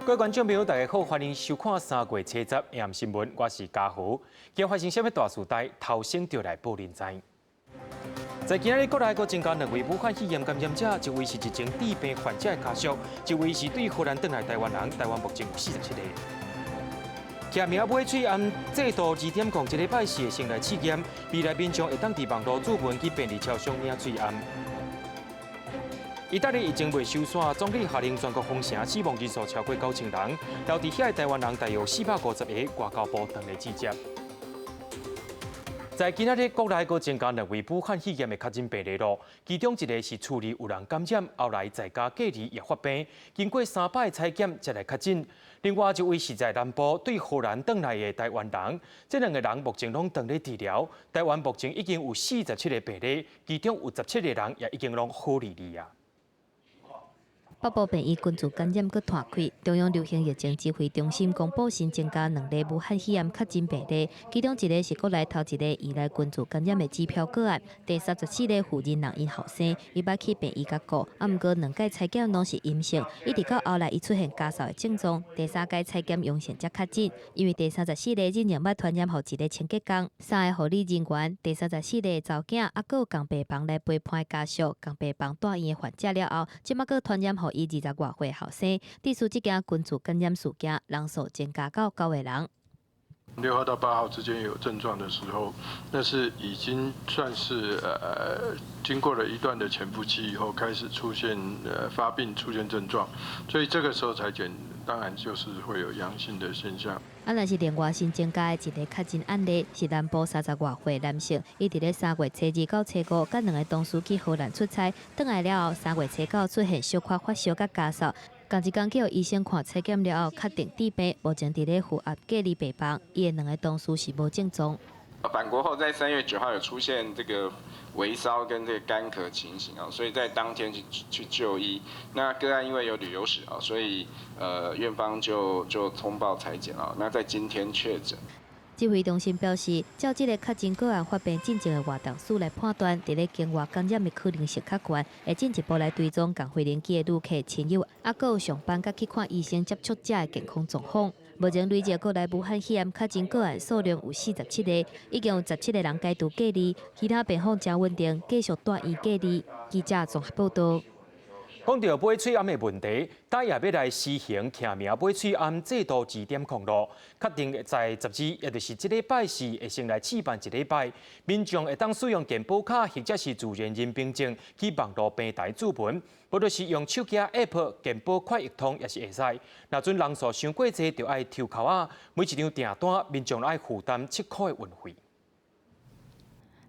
各位觀眾朋友，大家好，歡迎收看三月初十暗新聞，我是嘉豪。今發生啥物大事代，頭先就來報恁知。在今仔日國內閣增加兩位武漢肺炎感染者，一位是日前治病患者的家屬，一位是對荷蘭轉來台灣人。台灣目前有47個。簽名買喙罨制度2.0，這禮拜四會先來試驗，未來民眾會當佇網路註文去便利超商領喙罨。意大利疫情未收煞，總理下令全國封城，死亡人數超過9000人，留佇遐的台灣人大約450個，外交部當咧指責。在今仔日國內閣增加兩位武漢肺炎的確診病例咯，其中一個是厝裡有人感染，後來在家隔離也發病，經過3擺採檢才來確診。另外一位是在南部對荷蘭轉來的台灣人，這兩個人目前攏當咧治療。台灣目前已經有47個病例，其中有17個人也已經攏好利利啊。北部病院群聚感染閣湠開，中央流行疫情指揮中心公布新增加兩例武漢肺炎確診病例，其中一個是國內頭一个移來群聚感染的指標個案，第34個負責人𪜶後生，伊捌去病院共顧，啊毋過兩擺採檢攏是陰性，一直到後來伊出現咳嗽的症狀，第三擺採檢陽性才確診。因為第34例日前捌傳染予一个清潔工，三个護理人員，第34例查某囝，啊閣有仝病房來陪伴的家屬，仝病房住院的患者了後，這馬閣傳染予伊20外歲後生，致使這件群聚感染事件人數增加到九個人。 6號到8號之間有症狀的時候，那是已經算是經過了一段的潛伏期以後，開始出現發病、出現症狀，所以這個時候採檢，當然就是會有陽性的現象。啊，若是另外新增加的一个確診案例，是南部30外歲男性，伊佇咧3月初二到初五，佮兩个同事去荷蘭出差，轉來了後，3月初九出現小可發燒佮咳嗽，仝一工去予醫生看採檢了後，確定致病，目前佇咧負壓隔離病房，伊的兩个同事是無症狀。返國後，在3月9號有出現這個微燒跟這個乾咳情形啊，所以在當天去就醫。那個案因為有旅遊史啊，所以院方就通報採檢啊。那在今天確診。指揮中心表示，照這个確診個案發病進前的活動史來判斷，佇咧境外感染的可能性較懸，會進一步來追蹤仝飛行機的旅客親友，啊，閣有上班佮去看醫生接觸者的健康狀況。目前累計國內武漢肺炎確診個案數量有47個，已經有17個人解除隔離，其他病況誠穩定，繼續住院隔離。記者綜合報道。講到買喙罨的問題，台也欲來施行簽名買喙罨制度2.0咯。確定在12，也就是這禮拜四會先來試辦一禮拜，民眾會當使用健保卡或者是自然人憑證去網路平台註文，無就是用手機 App 健保快易通也是會使。若準人數傷過濟，就愛抽籤仔，每一張訂單民眾愛負擔7塊的運費。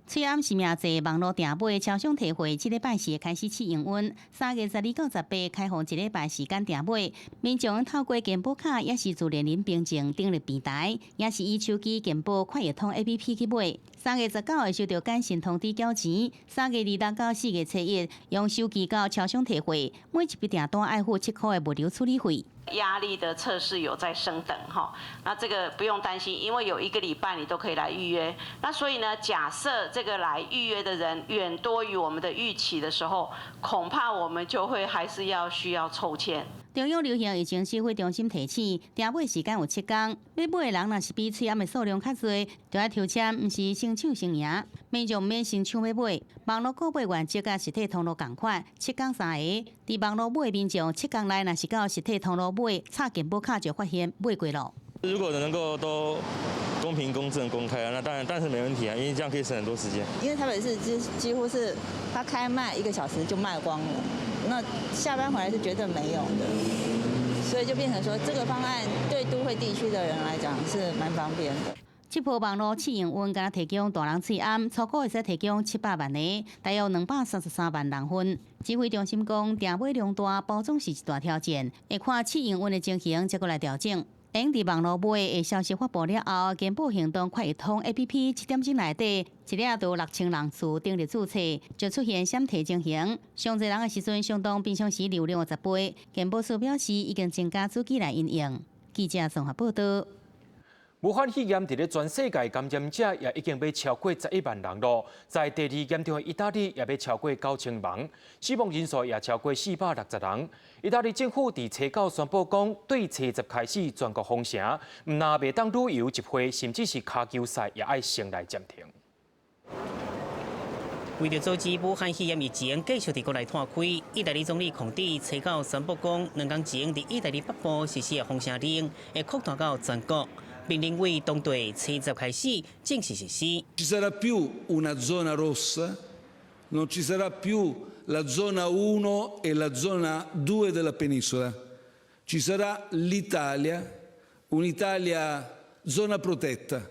喙罨實名制網路訂買，超商提貨，這禮拜四開始試營運，3月12到18開放一禮拜時間訂買。民眾透過健保卡，抑是自聯人憑證登入平台，抑是以手機健保快易通 APP 去買。3月19會收到簡訊通知繳錢，3月26到4月初一用手機到超商提貨，每一筆訂單愛付7塊的物流處理費。壓力的測試有在升等哈，那這個不用擔心，因為有一個禮拜你都可以來預約。那所以呢，假設這個來預約的人遠多於我們的預期的時候，恐怕我們就會還是要需要抽籤。中央流行疫情指揮中心提醒，訂買時間有7天，欲買的人若是比喙罨的數量較濟，就愛抽籤，毋是先搶先贏。民眾毋免先搶欲買，網路購買原則佮實體通路仝款，7天3个。佇網路買的民眾，7天內若是到實體通路買，插健保卡就發現買過囉。如果能夠都公平、公正、公開啊，那當然，但是沒問題啊，因為這樣可以省很多時間。因為台北市幾乎是他開賣一個小時就賣光了，那下班回來是絕對沒有的，所以就變成說這個方案對都會地區的人來講是蠻方便的。這波網路試營運，敢提供大人喙罨，初步會使提供700萬個，大約233萬人份。指揮中心講，訂買量大，包裝是一大挑戰，會看試營運的情形，再閣來調整。用佇網路買的消息發布了後，健保行動快易通 APP 7點鐘內底，一下就6000人次登入註冊，就出現閃退情形。上濟人的時陣，相當平常時流量的10倍。健保署表示，已經增加主機來因應。記者綜合報道。武漢肺炎佇咧全世界感染者也已經欲超過11萬人囉，在第二嚴重的意大利也欲超過9000人，死亡人數也超過460人。意大利政府佇初九宣布講，對初十開始全國封城，毋但袂當旅遊集會，甚至是跤球賽也愛先來暫停。為著阻止武漢肺炎疫情繼續佇國內湠開，意大利總理孔蒂初九宣布講，2工前佇意大利北部實施的封城令會擴大到全國。並認為當地初十開始正式實施。 Ci sarà più una zona rossa, non ci sarà più la zona 1 e la zona 2 della penisola. Ci sarà l'Italia, un'Italia zona protetta.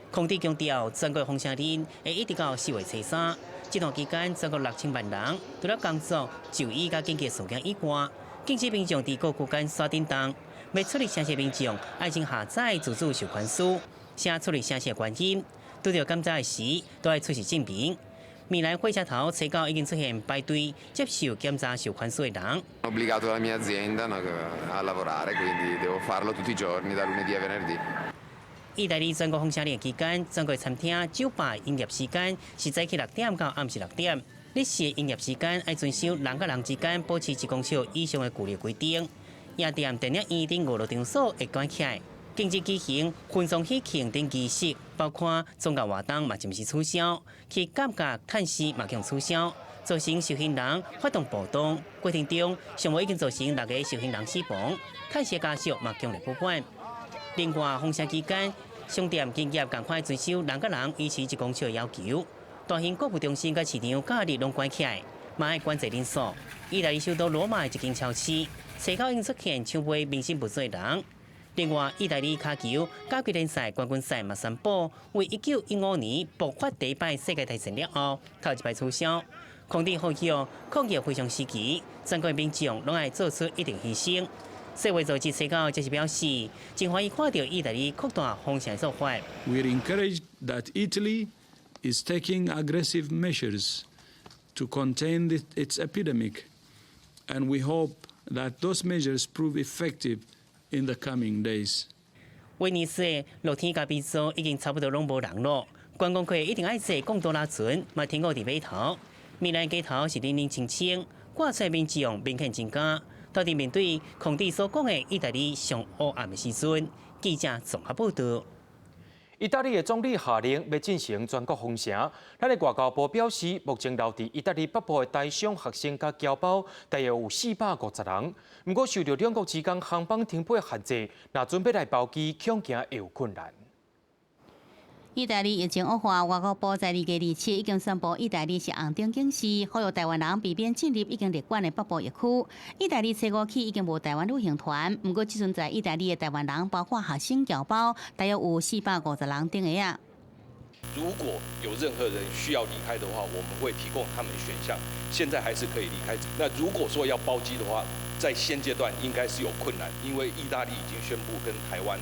孔蒂強調，全國封城令會一直到4月初3。這段期間，全國6000萬人除了工作、就醫佮緊急事件以外，禁止民眾佇各區間徙振動。欲出入城市民眾愛先下載自主授權書，寫出入城市的原因，拄著檢查時都愛出示證明。米蘭火車頭初九已經出現排隊接受檢查授權書的人。 Obbligato dalla mia azienda a lavorare, quindi devo farlo tutti i giorni, da lunedì a venerdì. 意大利全國封城令期間，全國餐廳、酒吧營業時間是早起6點到暗時6點。日式營業時間愛遵守人佮人之間保持1公尺以上的距離規定。夜店、電影院等娛樂場所會關起來，禁止舉行婚喪喜慶等儀式，包括宗教活動嘛，暫時取消，去監獄探視嘛，予取消，造成受刑人發動暴動。過程中，上無已經造成六個受刑人死亡，探視家屬嘛強烈不滿。另外，封城期間，商店營業仝款遵守人佮人維持1公尺的要求。大型購物中心佮市場假日攏關起來，嘛愛管制人數。意大利首都羅馬的一間超市，初九已經出現搶買民生物資的人。另外，意大利跤球甲級聯賽冠軍賽嘛宣布，為1915年爆發第一擺世界大戰了後，頭一擺取消。孔蒂呼籲抗疫非常時期，全國民眾攏愛做出一定犧牲。世衛組織初九則是表示，真歡喜看著意大利擴大封城做法。 We are encouraged that Italy is taking aggressive measures to contain its epidemic, and we hope that those measures prove effective in the coming days. 威尼斯的露天咖啡座已經差不多攏無人囉，觀光客一定愛坐貢多拉船，嘛停靠佇碼頭。米蘭街頭是冷冷清清，掛出民眾明顯增加。到底面對孔蒂所講的意大利上烏暗的時陣，記者綜合報道。意大利的總理下令欲進行全國封城。咱的外交部表示，目前留佇意大利北部的台商學生佮僑胞大約有450人。毋過受著兩國之間航班停飛限制，若準備來包機，恐驚會有困難。意大利疫情惡化，外交部在2月27已經宣布，意大利是紅燈警示，呼籲台灣人避免進入已經列管的北部疫區。意大利初五起已經無台灣旅行團，毋過這陣在意大利的台灣人，包括學生僑胞，大約有450人等个啊。如果有任何人需要離開的話，我們會提供他們選項。現在還是可以離開。那如果說要包機的話，在現階段應該是有困難，因為意大利已經宣布跟台灣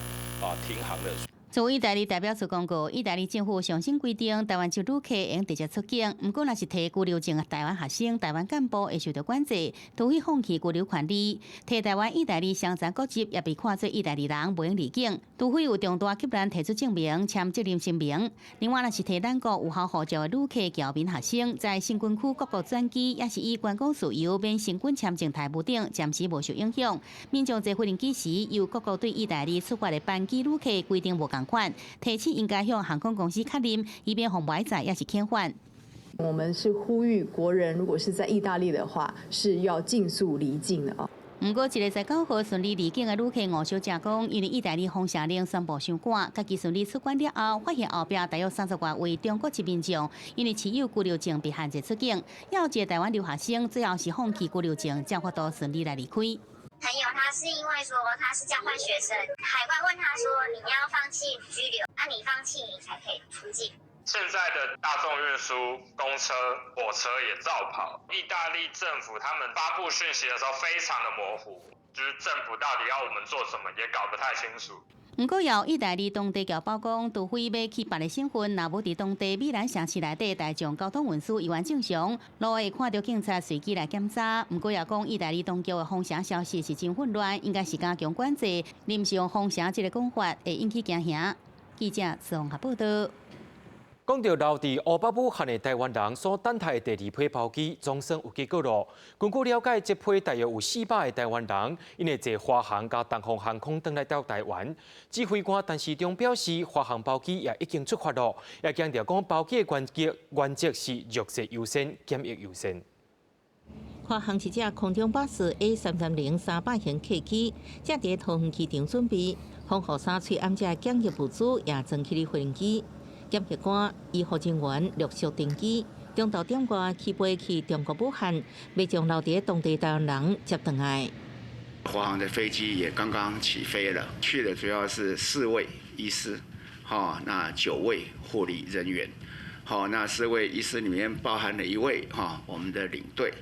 停航了。駐意大利代表處公告，意大利政府上新規定，台灣籍旅客會用直接出境，毋過若是提居留證的台灣學生、台灣幹部會受著管制，除非放棄居留權利。提台灣、意大利雙重國籍，也被看做意大利人，袂用離境，除非有重大急難提出證明、簽責任聲明。另外，若是提咱國有效護照的旅客、僑民學生，在申根區各國轉機，抑是以觀光事由免申根簽證待務等，暫時無受影響。民眾坐飛機時，由各國對意大利出發的班機旅客規定無仝款，提醒應該向航空公司確認，以免予歪載抑是遣返。我們是呼籲國人，如果是在意大利的話，是要盡速離境的啊。毋過，一个在9號順利離境的旅客吳小姐講，因為意大利封城令宣布傷趕，家己順利出關了後，發現後壁大約30外位中國籍民眾，因為持有居留證被限制出境，猶有一个台灣留學生最後是放棄居留證，才有法度順利來離開。朋友他是因為說他是交換學生，海關問他說你要放棄居留，那你放棄你才可以出境。現在的大眾運輸、公車、火車也照跑。意大利政府他們發布訊息的時候非常的模糊，就是政府到底要我們做什麼也搞不太清楚。毋過有意大利當地僑胞講，除非欲去別个省份，若無佇當地米蘭城市內底大眾交通運輸猶原正常，路會看著警察隨機來檢查。毋過也講，意大利當局的封城消息是真混亂，應該是加強管制，臨時封城這个講法會引起驚嚇。記者綜合報道。講到留佇湖北武漢的台灣人所等待的第二批包機，總算有結果囉。根據了解，這批大約有400個台灣人，𪜶會坐華航佮東方航空轉來到台灣。指揮官陳時中表示，華航包機也已經出發囉，也強調講包機的原則原則是弱勢優先、檢疫優先。華航一隻空中巴士 A330 300型客機，正佇桃園機場準備，防護衫、喙罨這檢疫物資也裝起佇飛機。檢疫官、醫護人員陸續登機，中晝點外起飛去中國武漢，欲將留佇當地台灣人接轉來。華航的飛機也剛剛起飛了，去的主要是4位醫師，哈，那9位護理人員，好，那4位醫師裡面包含了一位哈我們的領隊，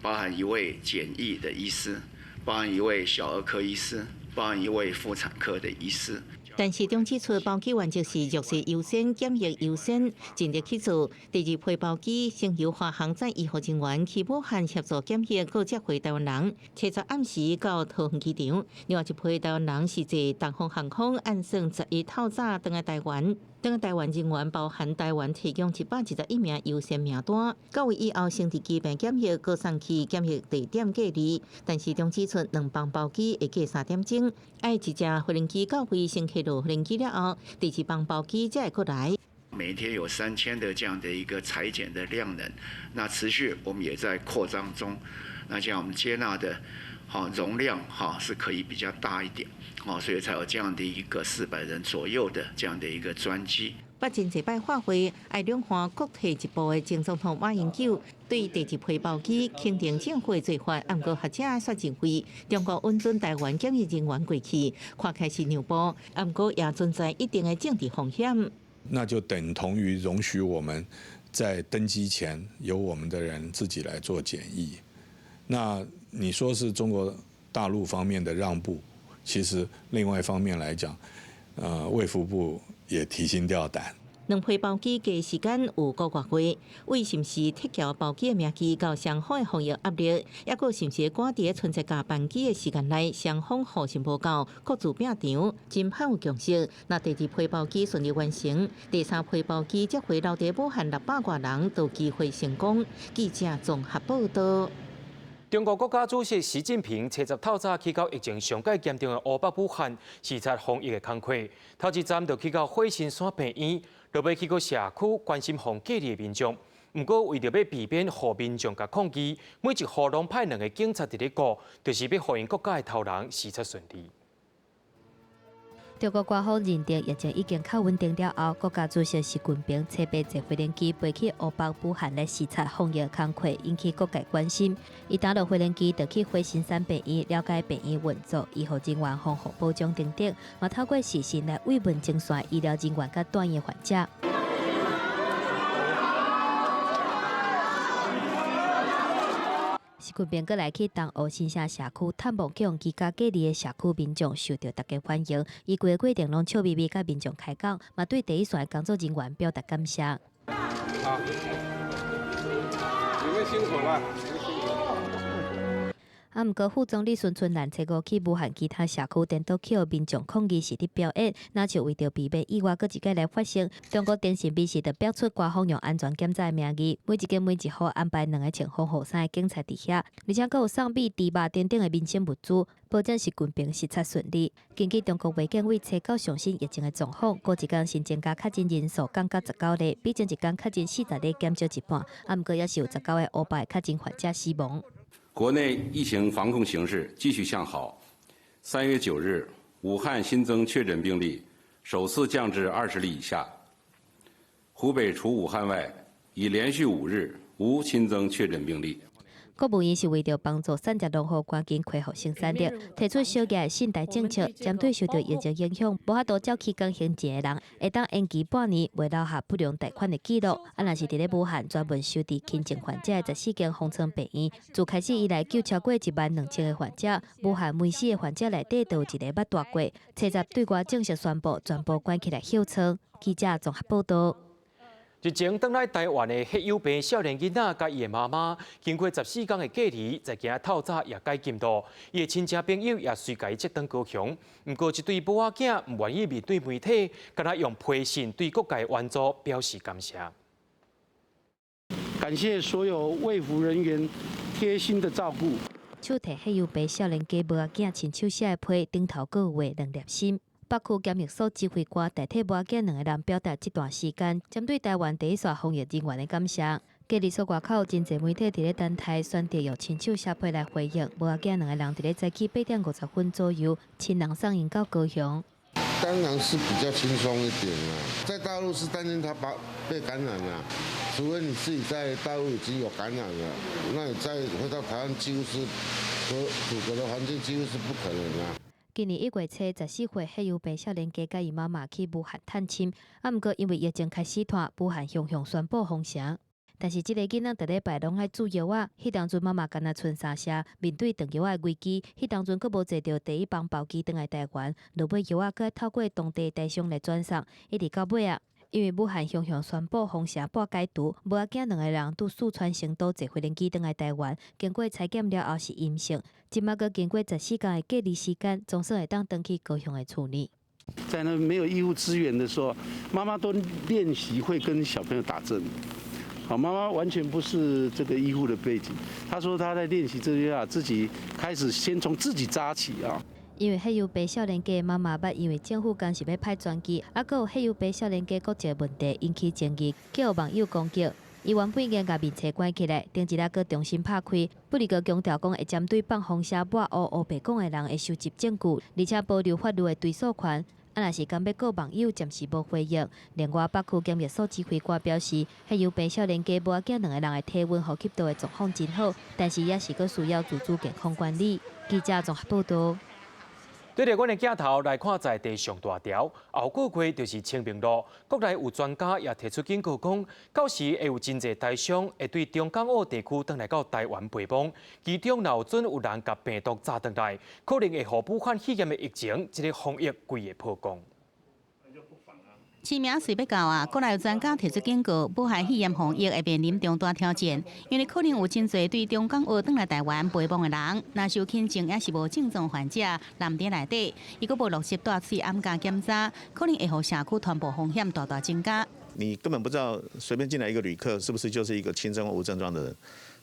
包含一位檢疫的醫師，包含一位小兒科醫師，包含一位婦產科的醫師。陳時中指出，包機原則是弱勢優先、檢疫優先，盡力去做。第二批包機先由華航載醫護人員去武漢協助檢疫，閣接回台灣人。初十暗時到桃園機場。另外一批台灣人是坐東方航空按算11透早轉來台灣。轉來台灣人員包含台灣提供121名優先名單，到位以後先佇機場檢疫，閣送去檢疫地點隔離。陳時中指出，兩班包機會隔3點鐘，愛一隻飛行機到位先客落飛機了後，第二班包機才會過來。每天有3000的這樣的一個採檢的量能，那持續我們也在擴張中。那這樣我們接納的，容量是可以比較大一點，所以才有這樣的一個400人左右的這樣的一個專機。捌真濟擺話會，愛兩岸各退一步的前總統馬英九對第二批包機肯定政府的做法，毋過學者卻認為中國允准台灣檢疫人員過去，看起來是讓步，毋過也存在一定的政治風險。那就等同於容許我們在登機前由我們的人自己來做檢疫。那你說是中國大陸方面的讓步，其實另外一方面來講，衛福部也提心吊膽。兩批包機隔時間有個外月，為是毋是撤僑包機的名義到雙方的防疫壓力，抑閣是毋是趕佇春節共班機的時間內，雙方互信無夠，各自拼場，真盼有共識。若第二批包機順利完成，第三批包機接回留佇武漢600外人都機會成功。記者綜合報道。中國國家主席習近平初十透早去到疫情上蓋嚴重的湖北武漢視察防疫的工作，頭一站就去到火神山病院，落尾去到社區關心予隔離的民眾。毋過為著欲避免予民眾共抗議，每一戶攏派兩个警察佇咧顧，就是欲予𪜶國家的頭人視察順利。中國官方認定疫情已經較穩定了後，國家主席習近平初八坐飛機飛去湖北武漢來視察防疫工作，引起各界關心。伊搭落飛機就去火神山病院了解病院運作、醫護人員防護保障等等，嘛透過視訊來慰問前線醫療人員佮住院患者。習近平閣來去東湖新城社區探望予人居家隔離的社區民眾，受著大家歡迎。伊規个過程攏笑眯眯佮民眾開講，嘛對第一線的工作人員表達感謝。好，你們辛苦了。啊，毋過副總理孫春蘭初五去武漢其他社區，顛倒去予民眾抗議是佇表演，若像為著避免意外閣一擺來發生，中國電信公司就標出官方用安全檢查的名義，每一間每一戶安排兩个穿防護衫的警察佇遐，而且閣有送米、豬肉等等的民生物資，保證習近平視察順利。根據中國衛健委初九上新疫情的狀況，過一工新增加確診人數降到19例，比前一工確診40例減少一半。啊，毋過猶是有19个湖北確診患者死亡。國內疫情防控形勢繼續向好。3月9日，武漢新增確診病例首次降至20例以下。湖北除武漢外，已連續5日無新增確診病例。國務院是為著幫助散業農戶趕緊恢復生產力，提出小額的信貸政策，針對受著疫情影響無法度照起工還錢的人，會當延期半年，袂留下不良貸款的記錄。啊，若是佇咧武漢專門收治輕症患者的14間方艙病院，自開始以來救超過1萬2千个患者，武漢每死的患者內底都有一个捌蹛過。初十對外正式宣布全部關起來歇倉。記者綜合報導。日前轉來台灣的血友病少年囡仔佮伊的媽媽，經過14天的隔離，在今仔透早也解禁囉。伊的親戚朋友也隨共伊接轉高雄。毋過，這對母仔囝毋願意面對媒體，干焦用批信對各界援助表示感謝。感謝所有衛福人員貼心的照顧。手提血友病少年家母仔囝親手寫的批，頂頭閣有畫兩粒心。北區檢疫所指揮官代替母仔囝兩个人表達這段時間針對台灣第一線防疫人員的感謝。隔離所外口真濟媒體佇咧等待，選擇用親手寫批來回應。母仔囝兩个人佇咧早起8點50分左右，親人送𪜶到高雄。當然是比較輕鬆一點啦，在大陸是擔心他把被感染啦，除非你自己在大陸已經有感染了，那你再回到台灣幾乎是和阻隔的環境幾乎是不可能啦。今年1月初，14歲血友病少年家佮伊媽媽去武漢探親，啊，毋過因為疫情開始拖，武漢雄雄宣布封城。但是這个囡仔逐禮拜攏愛注藥仔，彼當陣媽媽干焦賰三聲，面對斷藥仔的危機，彼當陣閣無坐著第一班包機轉來台灣，落尾藥仔閣愛透過當地台商來轉送，一直到尾仔。因為武漢雄雄宣布封城半解除，母仔囝兩个人佇四川成都坐飛機轉來台灣，經過採檢了後是陰性，這馬閣經過14天的隔離時間，總算會當轉去高雄的厝裡。在那沒有醫護資源的時候，媽媽都練習會跟小朋友打針。好，媽媽完全不是這個醫護的背景，她說她在練習這些啊，自己開始先從自己扎起啊。因為血友病少年家的媽媽捌因為政府堅持欲派專機，啊，閣有血友病少年家國籍問題引起爭議，予網友攻擊。伊原本已經共面冊關起來，頂一日閣重新拍開，不過閣強調講會針對放風聲抹烏烏白講的人會收集證據，而且保留法律的追訴權。啊，若是敢欲告網友，暫時無回應。另外，北區檢疫所指揮官表示，血友病少年家母仔囝兩个人的體溫呼吸道的狀況真好，但是也是閣需要自主健康管理。記者綜合報導。對著阮的鏡頭來看，在地上大條，後個月就是清明節。國內有專家也提出警告，講到時會有真濟台商會對中港澳地區轉來到台灣陪墓，其中若有準有人共病毒載轉來，可能會予武漢肺炎的疫情這个防疫規个破功。清明歲欲到啊，國內有專家提出警告，武漢肺炎防疫會面臨重大挑戰，因為可能有真濟對中港澳轉來台灣陪墓的人，若受輕症抑是無症狀患者，留佇內底，伊閣無落實戴喙罨佮檢查，可能會予社區傳播風險大大增加。你根本不知道隨便進來一個旅客是不是就是一個輕症或無症狀的人，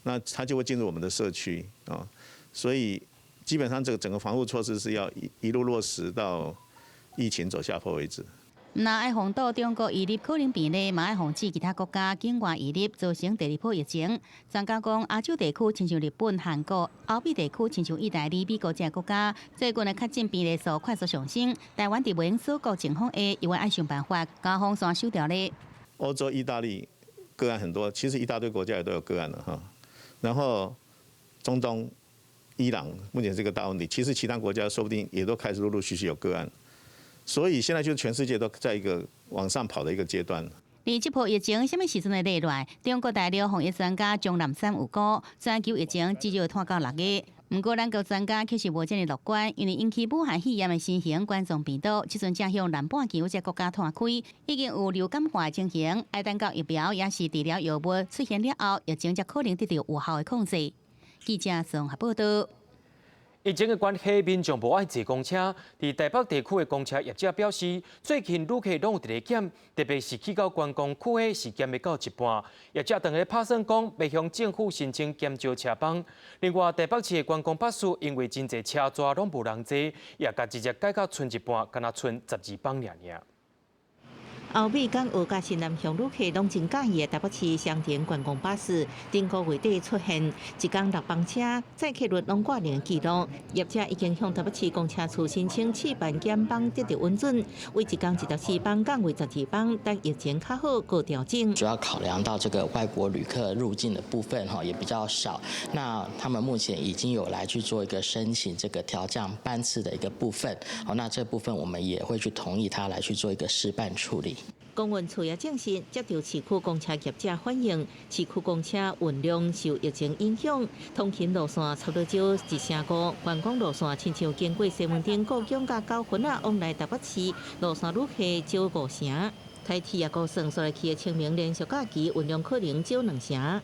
那他就會進入我們的社區啊，所以基本上這個整個防護措施是要一一路落實到疫情走下坡為止。毋但愛防堵中國移入可能病例，嘛愛防止其他國家境外移入造成第二波疫情。專家講，亞洲地區親像日本、韓國、歐美地區親像意大利、美國這个國家，最近的確診病例數快速上升。台灣佇袂用鎖國情況下，猶愛想辦法共封線收牢咧。歐洲、意大利個案很多，其實一大堆國家也都有個案了哈。然後中東、伊朗目前這個大問題，其實其他國家說不定也都開始陸陸續續有個案。所以現在就全世界都在一個往上跑的一個階段。而這波疫情啥物時陣會落來？中國大陸防疫專家鍾南山有講，全球疫情至少會拖到6月。毋過，咱國專家卻是無遮爾樂觀，因為引起武漢肺炎的新型冠狀病毒，這陣正向南半球這國家拖開，已經有流感化情形，愛等到疫苗抑是治療藥物出現了後，疫情才可能得到有效的控制。記者綜合報導。疫情的關係，民眾無愛坐公車。佇台北地區的公車業者表示，最近旅客攏有佇咧減，特別是去到觀光區的是減欲到一半。業者當咧拍算講，欲向政府申請減少車班。另外，台北市的觀光巴士因為真濟車逝攏無人坐，也共直接改到賰一半，干焦賰12班爾爾。歐美、港澳佮新南向旅客攏真佮意的台北市雙層觀光巴士，頂個月底出現一工六班車，載客率攏掛零紀錄。業者已經向台北市公車處申請試辦減班得著允准，為一工24班降為12班，等疫情較好閣調整。主要考量到這個外國旅客入境的部分哈，也比較少。那他們目前已經有來去做一個申請，這個調降班次的一個部分。好，那這部分我們也會去同意他來去做一個試辦處理。公運處也證實，接到市區公車業者反映，市區公車運量受疫情影響，通勤路線差不多少一成五，觀光路線親像經過西門町、故宮佮九份仔往來台北市路線旅客少五成。台鐵也估算，紲來去的清明連續假期運量可能少兩成。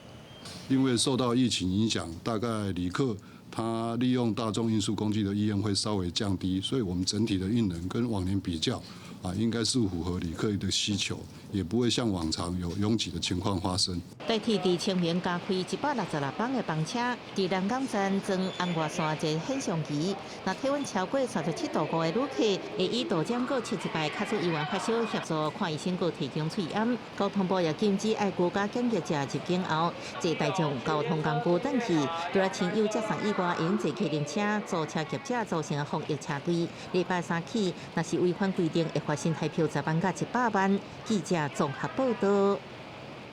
因為受到疫情影響，大概旅客他利用大眾運輸工具的意願會稍微降低，所以我們整體的運能跟往年比較，啊，應該是符合旅客的需求，也不會像往常有擁擠的情況發生。台鐵佇清明加開166班的班車，佇南港站裝紅外線熱顯像儀，若體溫超過37.5度的旅客，會以到站閣測一擺，卡出醫院發燒協助看醫生，閣提供喙罨。交通部也禁止愛居家檢疫者入境後，坐大眾交通工具轉去，除了親友接送以外，會用坐客運車、租車業者組成防疫車隊。禮拜三起，若是違反規定，會罰新台票10萬佮100萬。記者綜合報道。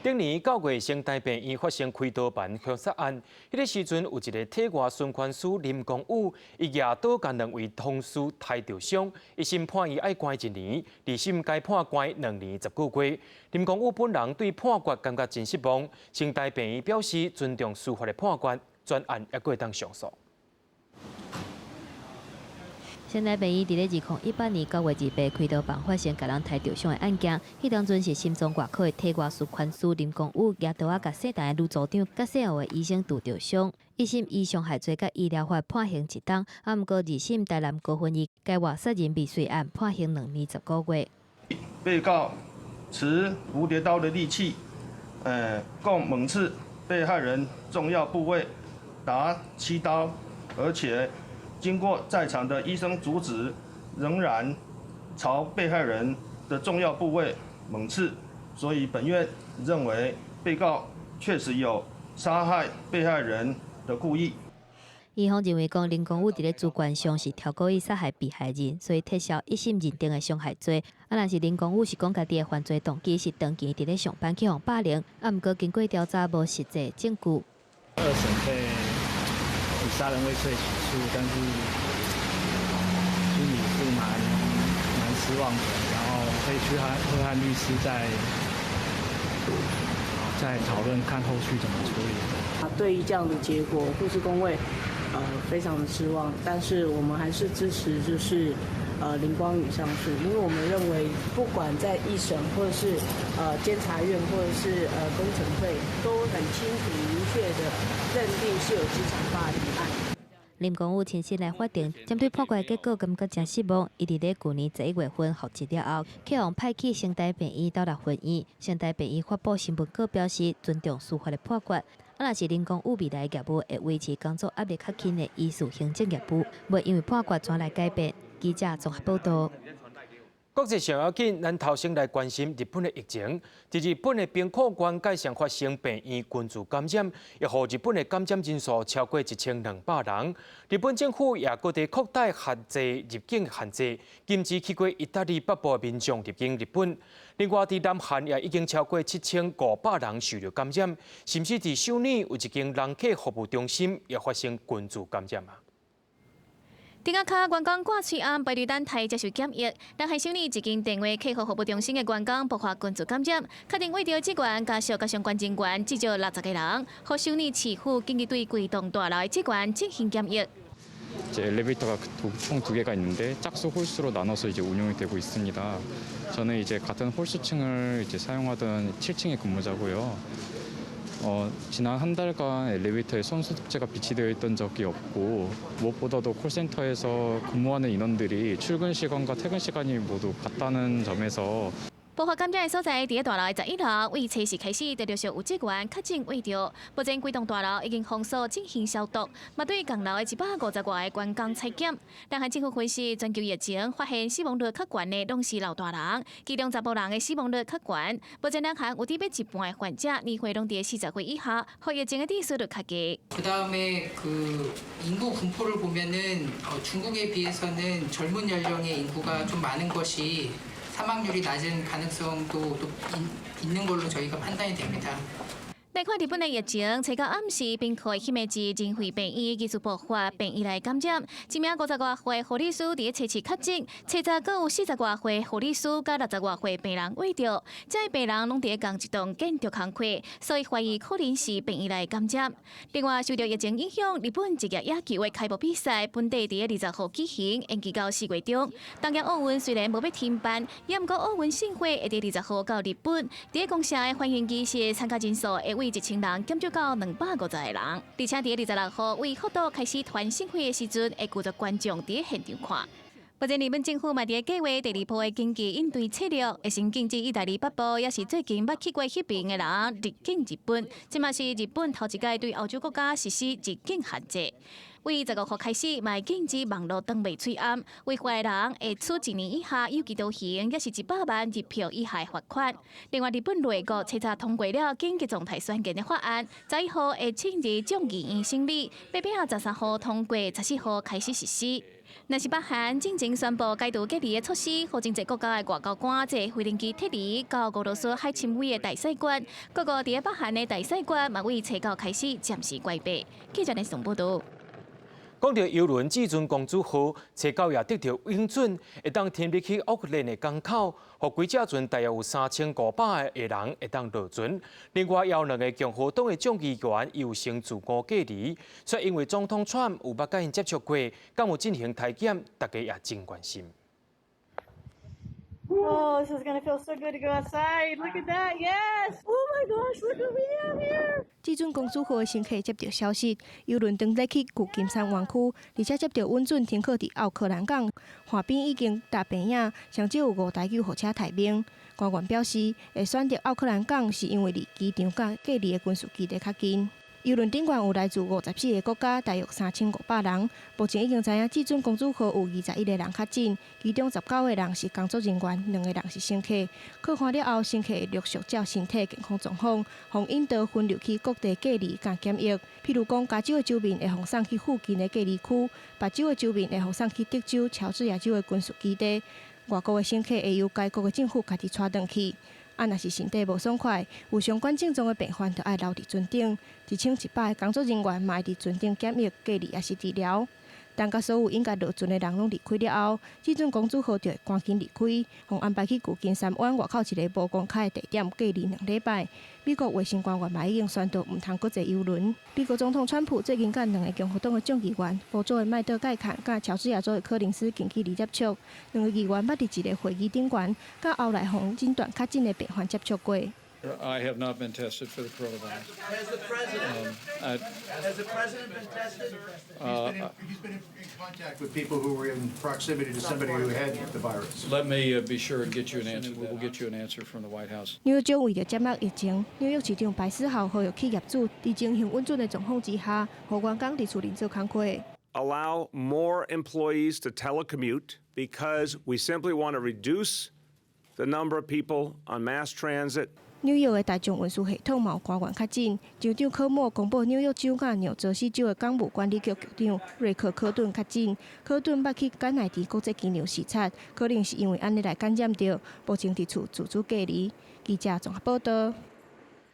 頂年9月，成大病院發生開刀房兇殺案，彼個時陣有一个體外循環師林光宇，伊舉刀共兩位同事刣著傷，一審判伊愛關一年，二審改判關2年10個月。林光宇本人對判決感覺真失望，成大病院表示尊重司法的判決，專案猶閣會當上訴。成大病院佇咧2018年9月28開刀房發生共人刣著傷的案件，彼當陣是心臟外科的體外循環師林光宇舉刀仔共細台的女組長佮細號的醫生揬著傷，一審以傷害罪佮醫療法判刑一冬，啊毋過二審台南高分以該話殺人未遂案判刑2年10個月。被告持蝴蝶刀的利器，共猛刺被害人重要部位達7刀，而且經過在場的醫生阻止，仍然朝被害人的重要部位猛刺，所以本院認為被告確實有殺害被害人的故意。院方認為講林光宇佇咧主觀上是超故意殺害被害人，所以撤銷一審認定的傷害罪。啊，若是林光宇是講家己的犯罪動機是長期佇咧上班去予霸凌，啊，毋過經過調查無實際證據。二審被以殺人未遂起訴，但是心裡是蠻失望的，然後會去和律師再討論，看後續怎麼處理。啊，對於這樣的結果，護士工會非常的失望，但是我們還是支持，就是林光宇上訴，因為我們認為不管在一審或者是監察院或者是公懲會，都很清楚明確的認定是有職場霸凌案。林光宇親身來法庭，針對判決結果感覺真失望。伊佇咧舊年11月份復職了後，去予派去成大病院斗立分院。成大病院發布新聞稿表示，尊重司法的判決。啊，若是林光宇未來業務會維持工作壓力較輕的醫事行政業務，袂因為判決轉來改變。記者綜合報道。國際上要緊，咱頭先來關心日本的疫情。佇日本的兵庫縣蓋上發生病院群聚感染，予日本的感染人數超過1200人。日本政府也閣佇擴大限制入境限制，禁止去過意大利北部的民眾入境日本。另外，佇南韓也已經超過7500人受著感染，甚至佇首爾有一間人客服務中心也發生群聚感染啊。頂仔跤員工掛喙罨排隊等待接受檢疫，南韓首爾一間電話客戶服務中心的員工爆發群聚感染，確定為著職員家屬佮相關人員至少60個人，予首爾市府緊急對規棟大樓的職員進行檢疫。 이제 엘리베이터가 총 두 개가 있는데 짝수 홀수로 나눠서 이제 운용이 되고 있습니다. 저는 이제 같은 홀수층을 이제 사용하던 7층의 근무자고요. 지난 한 달간 엘리베이터에 손소독제가 비치되어 있던 적이 없고 무엇보다도 콜센터에서 근무하는 인원들이 출근 시간과 퇴근 시간이 모두 같다는 점에서 爆發感染的所在，佇咧大樓的11樓，對初四開始，就陸續有職員確診染著。目前規棟大樓已經封鎖進行消毒，嘛對仝樓的150外個員工採檢。南韓政府分析，全球疫情發現死亡率較懸的，攏是老大人，其中查埔人的死亡率較懸。目前南韓有得欲一半的患者年歲攏佇40歲以下，予疫情的致死率較低。 그다음에 그 인구 분포를 보면은 중국에 비해서는 젊은 연령의 인구가 좀 많은 것이 사망률이 낮은 가능성도 있는 걸로 저희가 판단이 됩니다. 來看日本的疫情，初九暗時，兵庫的姫路仁惠病院疑似爆發病院內感染，一名50外歲護理師佇咧初七確診，初十閣有40外歲護理師佮60外歲病人染著，這个病人攏佇咧仝一棟建築工課，所以懷疑可能是病院內感染。另外，受著疫情影響，日本職業野球的開幕比賽本底佇咧20號舉行，延期到4月中。東京奧運雖然無欲停辦，也毋過奧運聖火會佇20號到日本，佇咧宮城的歡迎儀式參加人數會為1000人減少到250個人，而且佇26號對福島開始傳聖火的時陣，會拒絕觀眾佇咧現場看。目前日本政府嘛佇咧計劃第二波的經濟應對策略，會先禁止意大利北部，抑是最近捌去過彼爿的人入境日本。這嘛是日本頭一擺對歐洲國家實施入境限制。對15號開始，嘛會禁止網路轉賣喙罨，違法的人會處1年以下有期徒刑，抑是100萬日幣以下罰款。另外，日本內閣初早通過了緊急狀態宣言的法案，11號會進入眾議院審理，欲拼13號通過，14號開始實施。若是北韓進前宣布解除隔離的措施，予真濟國家的外交官坐飛行機撤離到俄羅斯海參崴的大使館，各國佇咧北韓的大使館嘛對初九開始暫時關閉。記者連續報導。講著郵輪至尊公主號，初九也得著允准，會當停入去奧克蘭的港口，予規隻船大約有3500個人會當落船。另外，有兩个共和黨的眾議員有先自我隔離，卻因為總統川普有捌佮𪜶接觸過，敢有進行體檢，大家也真關心。 Oh, this is gonna feel so good to go outside. Look at that. Yes. Oh my gosh, look what we have here. 至尊公主號的乘客接著消息，郵輪轉來去舊金山灣區，而且接著允准停靠佇奧克蘭港，岸邊已經搭棚仔，上少有五台救護車待命。官員表示，會選擇奧克蘭港是因為離機場佮隔離的軍事基地較近。郵輪頂懸有來自54個國家，大約3500人。目前已經知影至尊公主號有21個人確診，其中19個人是工作人員，兩個人是乘客。確認了後，乘客會陸續照身體健康狀況，予引導分流去各地隔離佮檢疫。譬如講，加州的州民會予送去附近的隔離區，別州的州民會予送去德州、喬治亞州的軍事基地。外國的乘客會由該國的政府家己帶轉去。啊，若是身體無爽快，有相關症狀的病患，就愛留佇船頂。1100個工作人員嘛會佇船頂檢疫、隔離抑是治療。等甲所有應該落船的人攏離開了後，至尊公主號就會趕緊離開，予安排去舊金山灣外口一个無公開的地點隔離2禮拜。美國衛生官員嘛已經宣導毋通閣坐郵輪。美國總統川普最近佮兩个共和黨的眾議員，佛州的麥德蓋坎佮喬治亞州的柯林斯近距離接觸，兩个議員捌佇一个會議頂懸，佮後來予診斷確診的病患接觸過。 I have not been tested for the coronavirus. Has the president? Has the president been tested? He's been in contact with people who were in proximity to somebody who had the virus. Let me be sure and get you an answer. We will get you an answer from the White House. 紐約州為著減壓疫情，紐約市長白思豪呼籲企業主佇情形允准的狀況之下，予員工佇厝裡做工課。 Allow more employees to telecommute because we simply want to reduce the number of people on mass transit. 紐約的大眾運輸系統嘛有官員確診，州長科莫公布紐約州佮紐澤西州的港務管理局局長瑞克科頓確診，科頓捌去甘迺迪國際機場視察，可能是因為按呢來感染著，目前佇厝自主隔離。記者綜合報道。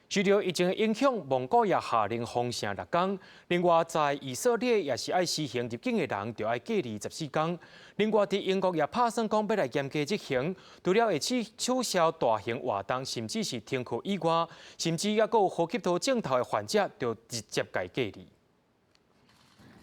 受著疫情的影響，蒙古也下令封城6工。另外，在以色列也是愛實行入境的人，就愛隔離14工。另外，佇英國也拍算講欲來嚴格執行，除了會取消大型活動，甚至是停課以外，甚至猶閣有呼吸道症頭的患者，就直接共隔離。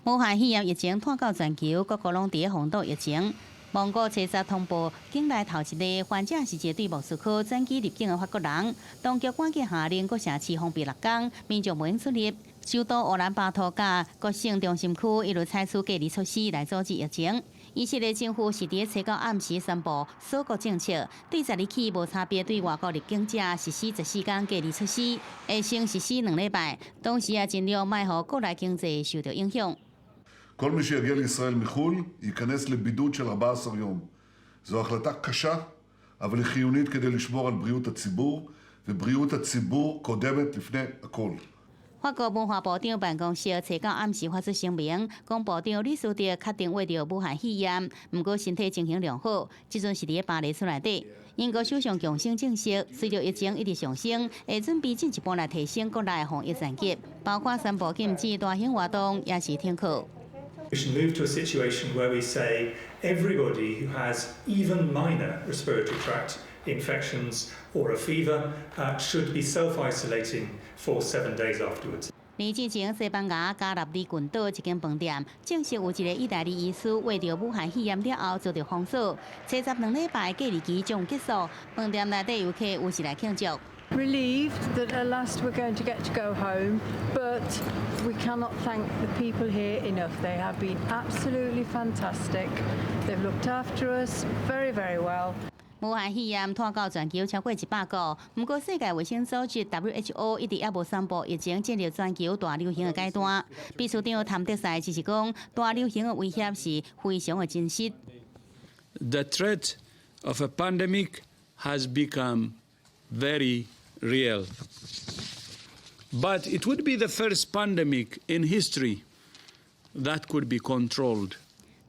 武漢肺炎疫情拖到全球，各國攏佇咧防堵疫情。蒙古初十通報，境內頭一个患者是一个對莫斯科轉機入境的法國人，當局趕緊下令各城市封閉6工，民眾袂用出入。首都烏蘭巴托佮各省中心區一路採取隔離措施來阻止疫情。以色列政府是佇咧初九暗時宣布鎖國政策，對十二起無差別對外國入境者實施14天隔離措施，會先實施2禮拜，同時也盡量莫予國內經濟受著影響。 כל מי שיגיע לישראל מחו"ל ייכנס לבידוד של 14 יום. זו החלטה קשה, אבל היא חיונית כדי לשמור על בריאות הציבור, ובריאות הציבור קודמת לפני הכל. 法國文化部長辦公室初九暗時發出聲明，講部長李斯特確診患著武漢肺炎，毋過身體情形良好，這陣是佇咧巴黎厝內底。英國首相強生證實，隨著疫情一直上升，會準備進一步來提升國內防疫層級，包括宣布禁止大型活動，抑是停課。 We should move to a situation where we say everybody who has even minor respiratory tract infections or a fever should be self-isolating for 7 days afterwards. 年之前，西班牙加納里群島一間飯店證實有一个意大利醫師患著武漢肺炎了後遭著封鎖，72禮拜隔離期終結束，飯店內底遊客有時來慶祝。 Relieved that at last we're going to get to go home, but we cannot thank the people here enough. They have been absolutely fantastic. They've looked after us very, very well. 武漢肺炎拖到全球超過100國，毋過世界衛生組織 WHO 一直猶無宣布疫情進入全球大流行的階段。秘書長譚德塞只是講，大流行的威脅是非常的真實。 The threat of a pandemic has become very real. But it would be the first pandemic in history that could be controlled.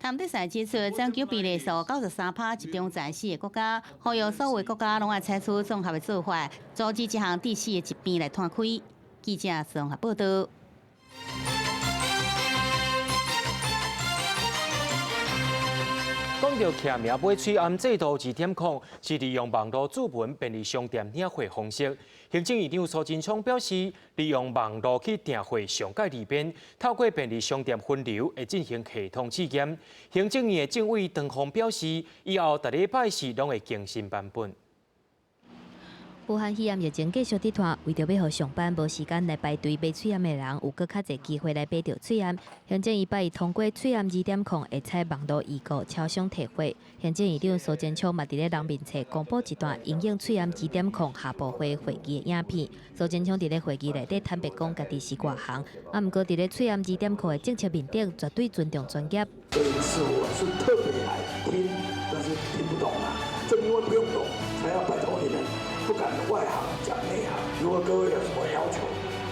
譚德塞指出，全球病例數93%集中在四个國家，呼籲所有國家攏愛採取綜合的做法，阻止這項致死的疾病來湠開。記者綜合報道。講著簽名買喙罨制度2.0，是利用網路主文便利商店領貨方式。行政院長蘇貞昌表示，利用網路去訂貨上蓋利便，透過便利商店分流，會進行系統試驗。行政院的政委唐鳳表示，以後逐禮拜四攏會更新版本。武漢肺炎疫情繼續佇拖，為著欲予上班無時間來排隊買喙罨的人，有閣較濟機會來買著喙罨。行政院拜一通過喙罨2.0，會採網路預購、超商提貨。行政院長蘇貞昌嘛佇咧人面冊公布一段因應喙罨2.0下部會會議的影片。蘇貞昌佇咧會議內底坦白講，家己是外行，啊，毋過佇咧喙罨2.0的政策面頂，絕對尊重專業。這一次我是特別來聽，但是聽不懂啊。正因為不用懂，才要拜託你們。不敢外行講內行。如果各位有什麼要求，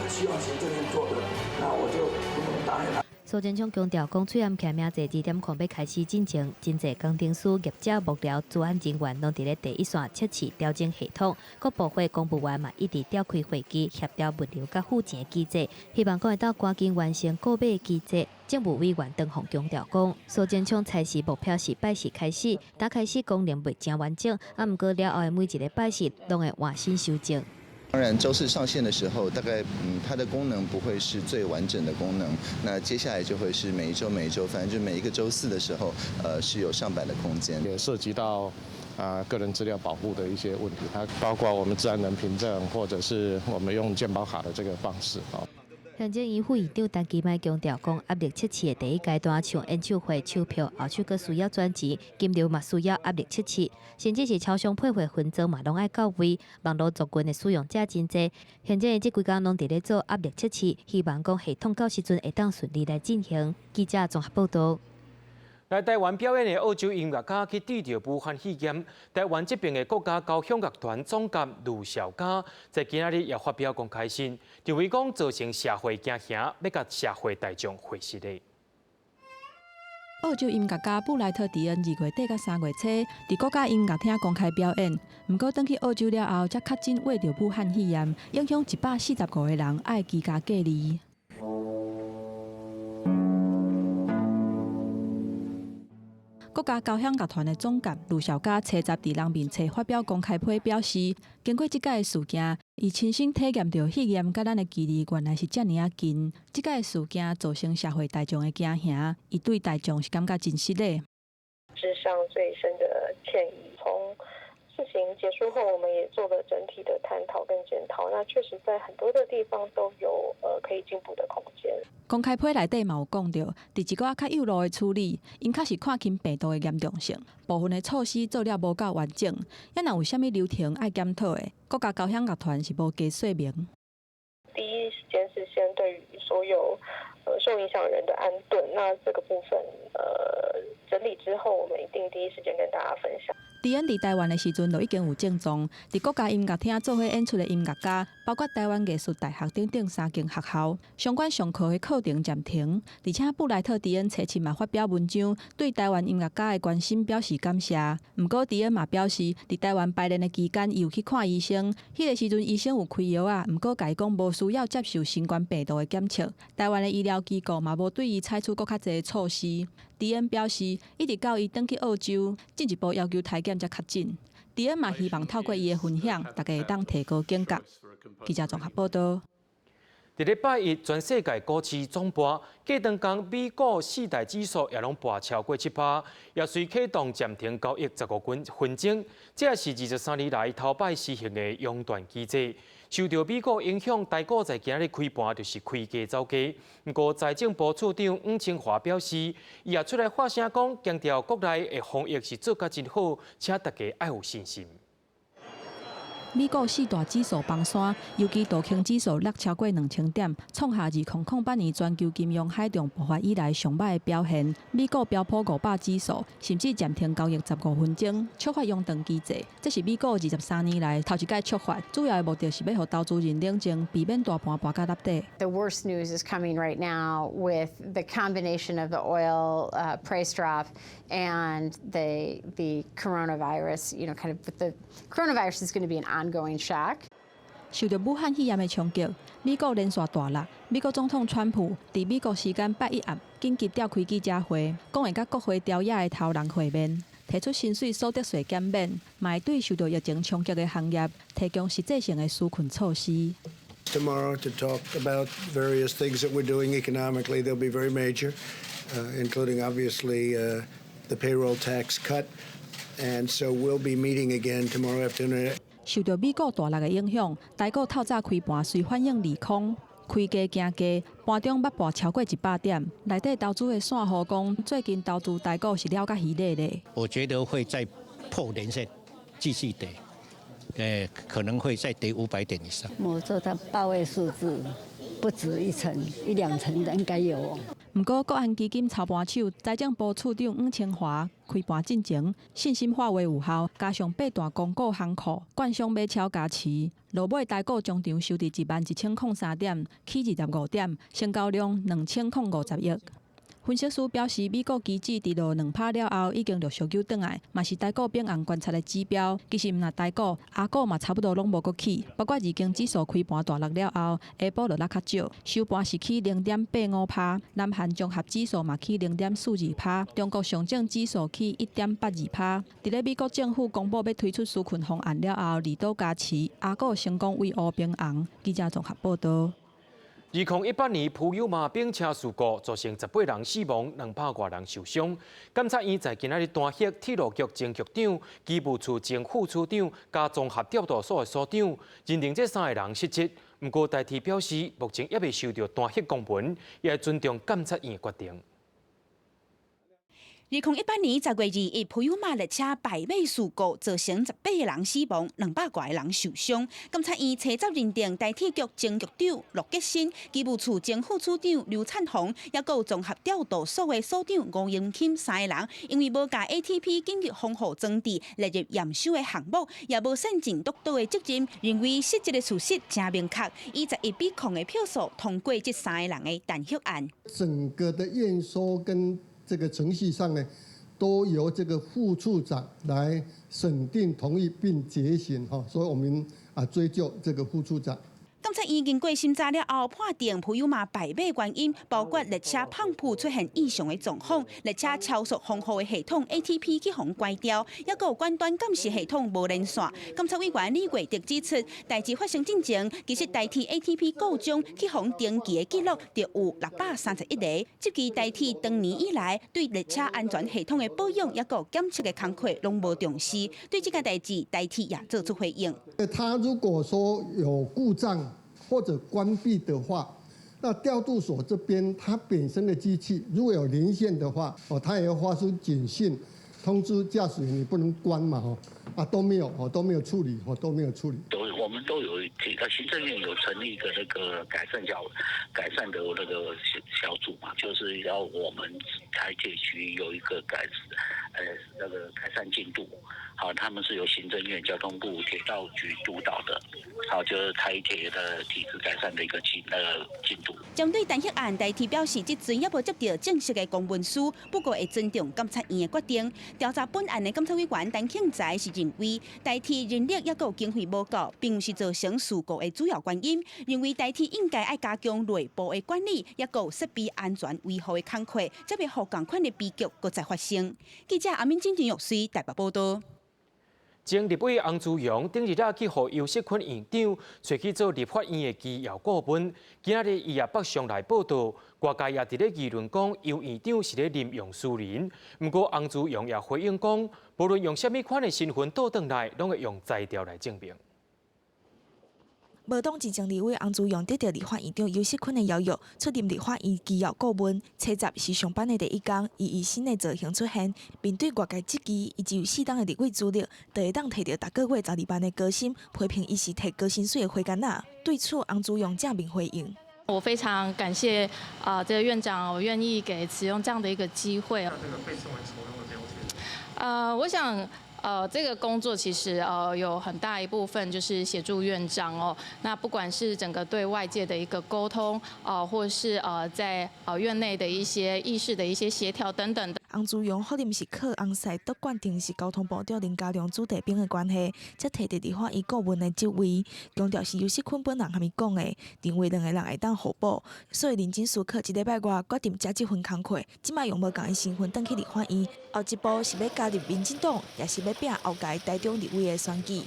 希望行政院做的，那我就統統答應了。蘇貞昌強調，講喙罨簽名制2.0欲開始進前，真濟工程師、業者、幕僚、專案人員攏佇咧第一線測試調整系統。各部會公務員嘛一直調開會議協調物流佮付錢的機制，希望講會當趕緊完成購買機制。政務委員唐鳳強調講，蘇貞昌差事目標是拜四開始，打開始功能袂誠完整，啊，毋過了後的每一个拜四攏會換新修正。當然，週四上線的時候，大概它的功能不會是最完整的功能。那接下來就會是每一週每一週，反正就每一個週四的時候，是有上版的空間。也涉及到個人資料保護的一些問題，它包括我們自然人憑證，或者是我們用健保卡的這個方式啊。行政院副院長陳其邁強調，講壓力測試的第一階段，像演唱會售票後手閣需要轉錢，金流嘛需要壓力測試，甚至是超商配貨分裝嘛攏愛到位。網路族群的使用者真濟，行政院這幾工攏佇咧做壓力測試，希望講系統到時陣會當順利來進行。記者綜合報導。來台灣表演的澳洲音樂家去得著武漢肺炎，台灣這邊的國家交響樂團總監盧肇嘉在今仔日也發表公開信，認為講造成社會驚嚇，欲共社會大眾解釋的。澳洲音樂家布萊特迪恩2月底佮3月初，佇國家音樂廳公開表演。毋過，轉去澳洲了後，才確診患著武漢肺炎，影響145個人愛居家隔離。國家交響樂團的總監盧肇嘉初十佇人面冊發表公開批，表示經過這擺的事件，伊親身體驗著肺炎佮咱的距離原來是遮爾仔近。這擺的事件造成社會大眾的驚嚇，伊對大眾是感覺真失禮。致上最深的歉意，從事情結束後，我們也做了整體的探討跟檢討，那確實在很多的地方都有可以進步的空間。公開批內底嘛有講著，佇一寡較幼路的處理，𪜶確實看輕病毒的嚴重性，部分的措施做了無夠完整。抑若有啥物流程愛檢討的，國家交響樂團是無加說明。第一時間是先對於所有受影響人的安頓，那這個部分整理之後，我們一定第一時間跟大家分享。迪恩佇台灣的時陣就已經有症狀，佇國家音樂廳做伙演出的音樂家，包括台灣藝術大學等等三間學校，相關上課的課程暫停。而且布萊特迪恩初七嘛發表文章，對台灣音樂家的關心表示感謝。毋過迪恩嘛表示，佇台灣排練的期間，伊有去看醫生，彼個時陣醫生有開藥仔，毋過共伊講無需要接受新冠病毒的檢測。台灣的醫療機構嘛無對伊採取閣較濟措施。迪恩表示，一直到伊轉去澳洲，進一步要求篩檢才較緊。迪恩嘛希望透過伊的分享，大家會當提高警覺。記者綜合報道。佇禮拜一，全世界股市總跌，過長工美股四大指數也攏跌超過7%，也隨啟動暫停交易15分鐘。這也是23年來頭擺實行的熔斷機制。受著美股影響，台股在今仔日開盤就是開低走低。毋過財政部次長黃清華表示，伊也出來發聲講，強調國內的防疫是做甲真好，請大家愛有信心。美股四大指數崩山，尤其道瓊指數落超過2000點，創下2008年全球金融海動爆發以來上䆀的表現。美股標普500指數甚至暫停交易十五分鐘，觸發熔斷機制。這是美股23年來頭一擺觸發，主要的目的是欲予投資人冷靜，避免大盤盤甲落底。 The worst news is coming right now with the combination of the oil price drop and the coronavirus. Kind of the coronavirus is going to be an ongoing shock. 受著武漢肺炎的衝擊，美股連續大落。美國總統川普佇美國時間拜一暗緊急召開記者會，講會佮國會朝野的頭人會面，提出薪水所得稅減免，嘛會對受著疫情衝擊的行業提供實際性的紓困措施。 Tomorrow to talk about various things that we're doing economically. They'll be very major, including obviously the payroll tax cut. And so we'll be meeting again tomorrow afternoon. 受著美股大落的影響，台股透早開盤隨反映利空，開低行低，盤中捌跌超過100點。內底投資的散戶講，最近投資台股是了甲魚咧咧。我覺得會再破年線，繼續跌，可能會再跌500點以上。我做到八位數字，不止一成，一兩成的應該有哦。毋過，國安基金操盤手財政部次長黃清華開盤進前信心喊話有效，加上八大公股行庫灌上買超加持，落尾台股終場收佇11,003點，起25點，成交量2050億。分析師表示，美股期指佇落2%了後，已經陸續扭轉來，嘛是台股變紅觀察的指標。其實毋但台股，亞股嘛差不多攏無閣起，包括日經指數開盤大落了後，下晡就落較少，收盤是起0.85%。南韓綜合指數嘛起0.42%，中國上證指數起1.82%。佇咧美國政府公布欲推出紓困方案了後，利多加持，亞股成功圍烏平紅。記者綜合報道。2018年普悠瑪冰車事故造成18人死亡，200外人受傷。檢察院在今仔日彈劾鐵路局前局長、機務處前副處長佮綜合調度所的所長，認定這三个人失職。毋過台鐵表示，目前猶未收著彈劾公文，也會尊重檢察院的決定。2018年10月21，普悠瑪列車敗尾事故造成18個人死亡，200外個人受傷。檢察院初十認定台鐵局前局長駱杰新、機務處前副處長劉燦鴻，抑閣有綜合調度所的所長吳英欽三个人，因為無共 ATP 緊急防護裝置列入驗收的項目，也無善盡督導的責任，認為失職的事實誠明確，以11比0的票數通過這三个人的彈劾案。整個的驗收跟這個程序上呢，都由這個副處長來審定同意並執行哈，所以我們追究這個副處長。監察院經過審查了後，判定普悠瑪敗馬原因包括列車泵浦出現異常的狀況，列車超速防護的系統 ATP 去予關掉，抑閣有關端監視系統無連線。監察委員李貴德指出，代誌發生進前，其實台鐵 ATP 故障去予登記的記錄就有631個。這期台鐵長年以來對列車安全系統的保養抑閣檢測的工課攏無重視，對這件代誌，台鐵也做出回應。他如果說有故障或者關閉的話，那調度所這邊它本身的機器如果有連線的話，哦，它也要發出警訊通知駕駛員，你不能關嘛，吼，啊都沒有，哦都沒有處理，哦都沒有處理。都我們都有提到行政院有成立一個那個改善的那個小組嘛，就是要我們台鐵局有一個那個改善進度。好，他們是由行政院交通部鐵道局督導的，好，就是台鐵的體質改善的一個進度。針對彈劾案，台鐵表示，這陣猶無接到正式的公文書，不過會尊重監察院的決定。調查本案的監察委員陳慶才是認為，台鐵人力抑閣有經費無夠，並毋是造成事故的主要原因。認為台鐵應該愛加強內部的管理，抑閣有設備安全維護的工課，才袂予仝款的悲劇閣再發生。記者阿敏金玉穗台北報道。前立委洪慈庸頂日仔去予游錫堃院長揣去做立法院的機要顧問，今仔日伊也北上來報到，外界也佇咧議論講游院長是咧任用私人。毋過洪慈庸也回應講，無論用啥物款的身份倒轉來，攏會用才調來證明。無黨籍前立委洪慈庸得著立法院長游錫堃的邀約，出任立法院機要顧問。初十是上班的第一工，伊以新的造型出現，面對外界質疑，伊只有4冬的立委資歷，就會當提著逐個月12萬的高薪，批評伊是提高薪水的花干仔。對此，洪慈庸正面回應。我非常感謝啊，這個院長，我願意給慈庸這樣的一個機會。這個被稱為酬庸的標籤。我想。這個工作其實有很大一部分就是協助院長哦。那不管是整個對外界的一個溝通，或是在院內的一些議事的一些協調等等的。洪慈庸否認是靠紅賽獨冠定是交通部長林佳龍子弟兵的關係，才提著立法院顧問的職位，強調是游錫堃本人共伊講的，認為兩个人會當互補，所以認真思考一禮拜外決定接這份工課。這擺用無仝的身份轉去立法院，後一步是欲加入民進黨，抑是欲拼後屆台中立委的選舉。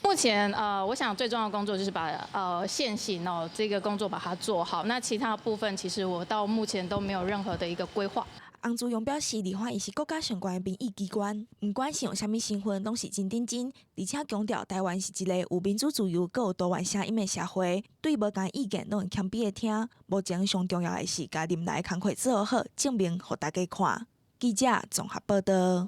目前我想最重要的工作就是把現行哦這個工作把它做好。那其他部分其實我到目前都沒有任何的一個規劃。洪慈庸表示，立法院是國家上懸的民意機關，毋管是用啥物身份，攏是真認真，而且強調台灣是一个有民主自由、閣有多元聲音的社會，對無仝意見攏會謙卑的聽。目前上重要的是共任內工課做好，證明予大家看。記者綜合報道。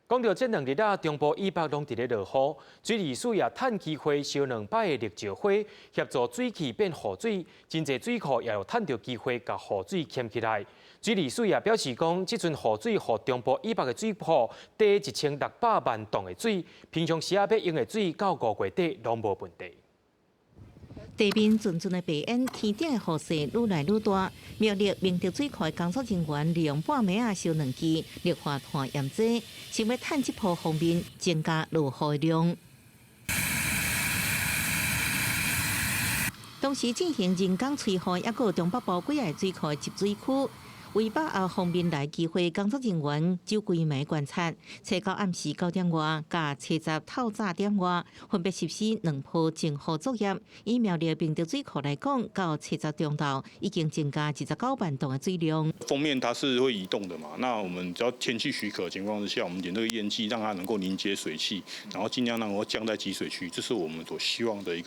講到這兩日啊，中部以北攏佇咧落雨，水利署也趁機會燒兩擺的綠石花，協助水汽變雨水，真濟水庫也有趁著機會共雨水抡起來。水利署也表示講，這陣雨水予中部以北的水庫貯1600萬噸的水，平常時仔欲用的水到5月底攏無問題。地面陣陣的白煙，天頂的雨勢愈來愈大。苗栗明德水庫的工作人員利用半暝仔燒兩支氯化碳驗劑，想欲趁這波鋒面增加落雨量。同時進行人工催雨，抑閣有中北部幾个水庫的集水區。為把握鋒面來機會，工作人員走規暝觀察，初九暗時9點外，佮初十透早點外，分別實施兩波淨雨作業。以苗栗明德水庫來講，到初十中晝已經增加29萬噸的水量。鋒面它是會移動的嘛？那我們只要天氣許可的情況之下，我們點這個煙機，讓它能夠凝結水汽，然後盡量讓它降在集水區，這是我們所希望的一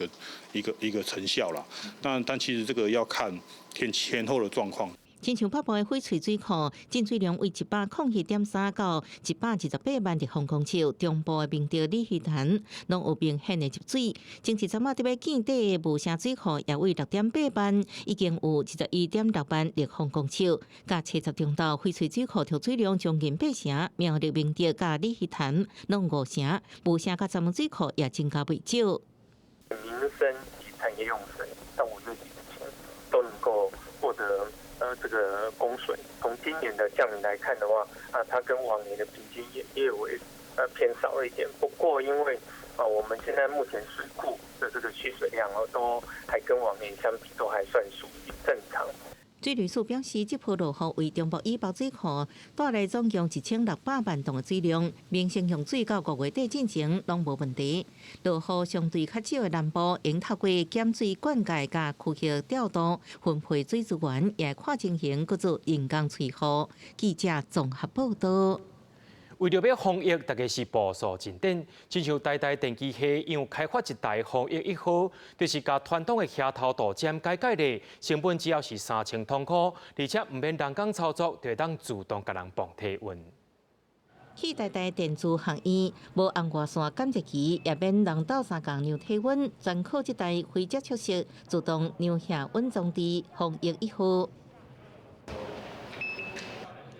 個成效啦。那但其實這個要看天前後的狀況。親像北部的翡翠水庫，進水量為101.3到128萬立方公尺；中部的明德鯉魚潭，攏有明顯的入水。前一陣仔佇欲見底的霧社水庫，也為6.8萬，已經有21.6萬立方公尺。佮初十中晝，翡翠水庫蓄水量將近八成，苗栗明德佮鯉魚潭攏5成，霧社佮三門水庫也增加袂少。民生及產業用水到5月底之前都能夠獲得。這個供水，從今年的降雨來看的話，啊，它跟往年的平均也略微偏少一點。不過因為啊，我們現在目前水庫的這個蓄水量哦，都還跟往年相比，都還算屬於正常。水利署表示，這波落雨為中部以北水庫帶來總共1600萬噸的水量，明星用水到5月底進前攏無問題。落雨相對較少的南部，應透過減水灌溉佮區域調度分配水資源，也看情形閣做人工催雨。記者綜合報道。為著欲防疫，大家是步數進展，親像台大電機系因有開發一台防疫一號，就是共傳統的額頭度針改改咧，成本只要是3000箍，而且毋免人工操作，就會當自動共人磅體溫。去台大電子學院無紅外線監測器，也免人鬥相共量體溫，全靠這台非接觸式自動量額溫裝置防疫一號。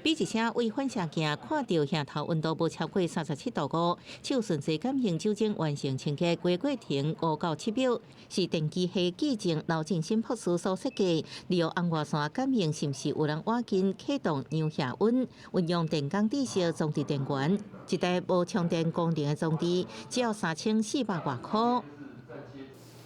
嗶一聲對反射鏡看著額頭溫度無超過37.5度，手順勢感應酒精完成清潔規過程5到7秒，是電機系技正劉正新博士所設計，利用紅外線感應是毋是有人倚近啟動量額溫，運用電工知識裝置電源，一台無充電功能的裝置，只要3400外箍。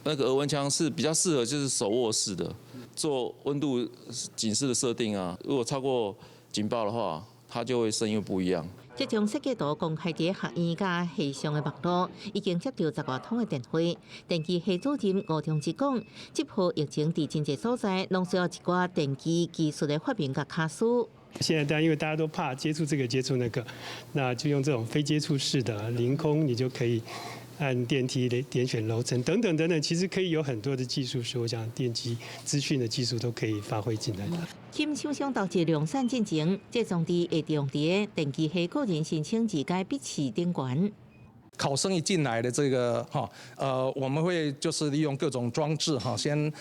那個額溫槍是比較適合就是手握式的，做溫度警示的設定啊，如果超過警報的話，它就會聲音不一樣。這種設計圖公開佇學院佮系上的網路，已經接到10外通的電話。電機系主任吳中之講，這波疫情佇真濟所在，攏需要一寡電機技術的發明佮巧思。現在大家因為大家都怕接觸這個接觸那個，那就用這種非接觸式的凌空，你就可以按電梯的點選樓層等等等等，其實可以有很多的技術，是我想電機資訊的技術都可以發揮進來的。芯廠商投資量產進前，這裝置會用佇電機系個人申請自階筆試頂懸。考生一進來的這個哈，我們會就是利用各種裝置哈，先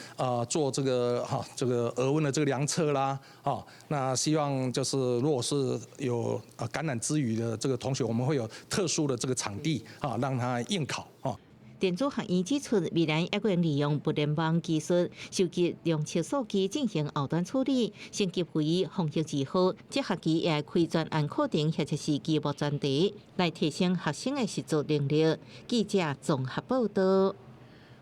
做這個哈這個額溫的這個量測啦，哈，那希望就是如果是有感染之虞的這個同學，我們會有特殊的這個場地啊，讓他應考啊。電子學院指出，未來還會利用物聯網技術收集量測數據進行後端處理，升級為防疫二號。這學期也會開專案課程或者是期末專題，來提升學生的實作能力。記者綜合報道。